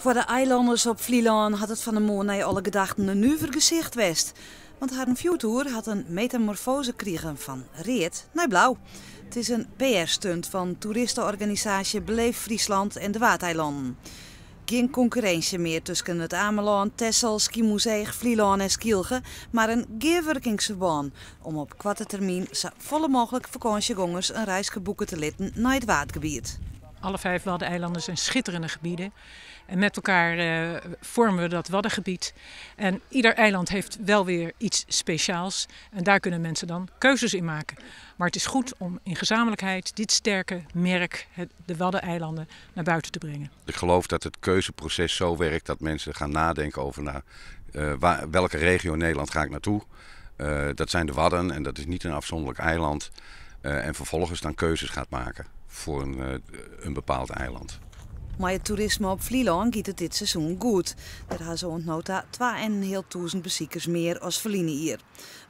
Foar de eilanners op Flylân hat it fan 'e moarn nei alle gedachten in nuver gesicht west. Want harren fjoertoer hat in metamorfoaze krigen fan read nei blau. It is in PR-stunt fan toeristeorganisaasje Beleef Friesland en de Waadeilannen. Gjin konkurrinsje mear tusken It Amelân, Texel, Skiermûntseach, Flylân en Skylge, mar in gearwurkingsferbân om op koarte termyn sa folle mooglik fakânsjegongers in reiske boeke te litten nei it Waadgebiet. Alle vijf Waddeneilanden zijn schitterende gebieden. En met elkaar vormen we dat Waddengebied. En ieder eiland heeft wel weer iets speciaals. En daar kunnen mensen dan keuzes in maken. Maar het is goed om in gezamenlijkheid dit sterke merk, de Waddeneilanden, naar buiten te brengen. Ik geloof dat het keuzeproces zo werkt dat mensen gaan nadenken over welke regio in Nederland ga ik naartoe. Dat zijn de Wadden en dat is niet een afzonderlijk eiland. En vervolgens dan keuzes gaat maken voor een bepaald eiland. Mei it toerisme op Flylân giet it dit seizoen goed. Dêr ha se oant no ta 2.500 besikers mear as ferline jier.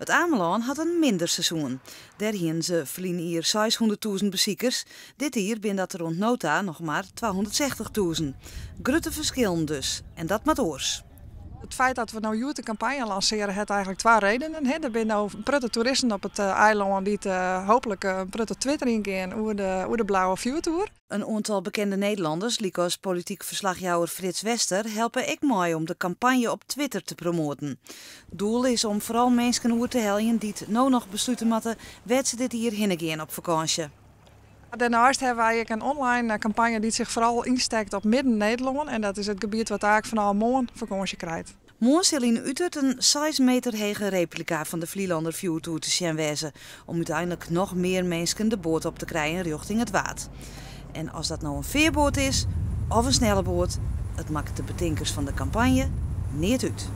It Amelân hat in minder seizoen. Dêr hiene se ferline jier 600.000 besikers. Dit jier binne dat der oant no ta noch mar 260.000. Grutte ferskillen dus. En dat moat oars. It feit dat we no hjoed de kampanje lansearje hat eigenlik twa redenen. Hè. Der binne no in protte toeristen op it eilân dy't hooplik in protte twitterjen gean oer de blauwe fjoertoer. In oantal bekende Nederlanners, lykas polityk ferslachjouwer Frits Wester, helpe ek mei om de kampanje op Twitter te promoaten. Doel is om foaral minsken oer te heljen dy't no noch beslute moatte wêr't se dit jier hinne gean op fakânsje. Dêrneist hawwe wy ek in online kampanje dy't sich foaral ynstekt op Midden-Nederlân en dat is it gebiet wat eigentlik fanôf moarn fakânsje krijt. Moarn sil yn Utert in 6 meter hege replika fan de Flylanner fjoertoer te sjen wêze, om úteinlik noch mear minsken de boat op te krijen rjochting it Waad. En as dat no in fearboat is of in snelle boat, it makket de betinkers fan de kampanje neat út.